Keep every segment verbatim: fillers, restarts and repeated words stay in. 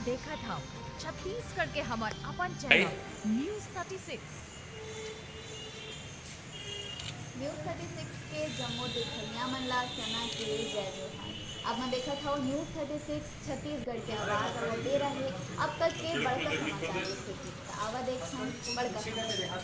देखत हव छत्तीसगढ़ के हमर अपन channel news thirty six. News thirty six के जम्मो देखइया मन ला सना के जय जोहार। अब मैं देखत हव न्यूज़ थर्टी सिक्स छत्तीसगढ़ के आवाज अउ दे रहे अब तक के बड़का समाचार देखे के। त आवा देखथन बड़का समाचार।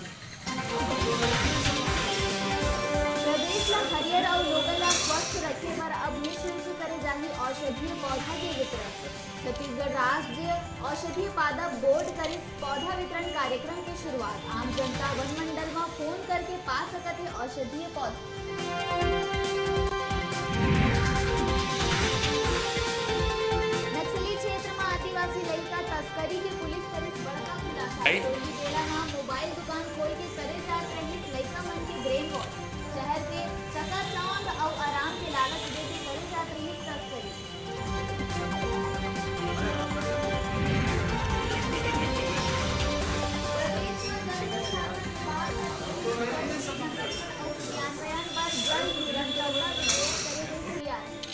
प्रदेश ला हरियर अउ लोगन ला स्वस्थ रखे बर अब निशुल्क करे जाही औषधीय पौधा के वितरण। छत्तीसगढ़ राज्य औषधीय पादप बोर्ड करिस पौधा वितरण कार्यक्रम के शुरुआत। आम जनता वन मंडल म फोन करके पा सकत हे औषधीय पौधा। नक्सली क्षेत्र म आदिवासी लइका तस्करी के पुलिस करिस बड़का खुलासा। टोली बेला म मोबाइल दुकान खोल के करे जात रहिस लइका मन के ब्रेन वॉश। शहर के चकाचौंध अउ आराम के लालच देके करे जात रहिस तस्करी।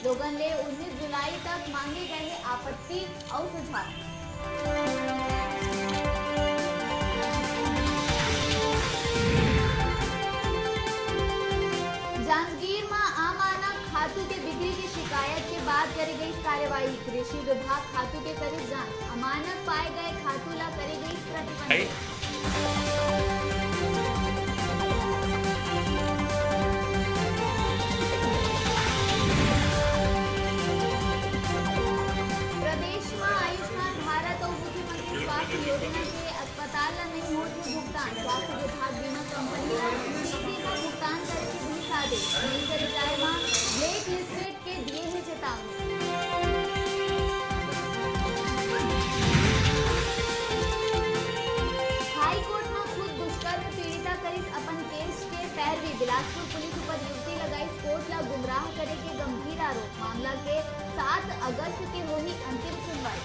लोगन ले उन्नीस जुलाई तक मांगे गए हे आपत्ति अउ सुझाव। जांजगीर म अमानक खातू के बिक्री के शिकायत के बाद करे गई कार्रवाई। कृषि विभाग खातू के करे जांच, अमानक पाए गए खातू ला करे गई प्रतिबंधित। प्रदेश म आयुष्मान भारत अउ मुख्यमंत्री स्वास्थ्य योजना के अस्पताल ला नहीं होत हे भुगतान। स्वास्थ्य विभाग बीमा कंपनी ला तेजी म भुगतान करे के दिस आदेश। नहीं करे जाए म black listed के दिए हे चेतावनी। हाई कोर्ट म खुद दुष्कर्म पीड़िता करिस अपन केस के पैरवी। बिलासपुर पुलिस उपर युवती लगाइस कोर्ट ला गुमराह करे के गंभीर आरोप। मामला के सात अगस्त के होही अंतिम सुनवाई।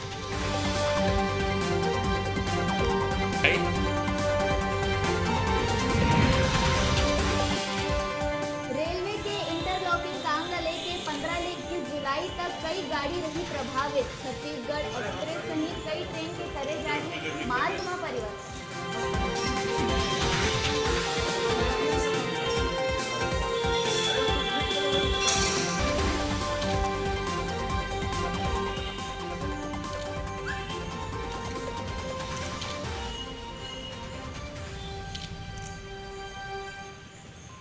रेलवे के इंटरलॉकिंग काम ला लेके पंद्रह ले इक्कीस जुलाई तक कई गाड़ी रही प्रभावित। छत्तीसगढ़ एक्सप्रेस सहित कई ट्रेन के करे जाही मार्ग म